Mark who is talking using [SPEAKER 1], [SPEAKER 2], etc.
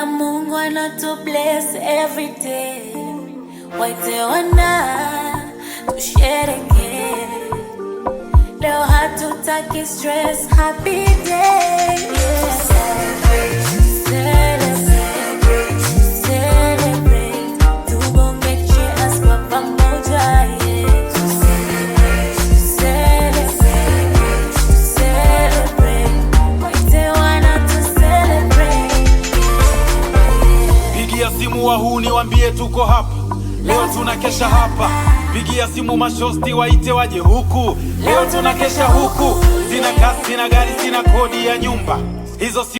[SPEAKER 1] Na Mungu anatu bless every day. Waite wana tushereke. Leo hatutaki stress, happy day. Yeah. Celebrate, celebrate, celebrate. Tugonge cheers kwa pamoja, yeah. Celebrate, celebrate, celebrate. Waite wana tu celebrate. Yeah.
[SPEAKER 2] Pigia simu wahuni waambie tuko hapa leo, tunakesha hapa. Pigia simu mashosti waite waje huku leo, tunakesha huku. Sina kasi, sina gari, sina kodi ya nyumba hizo si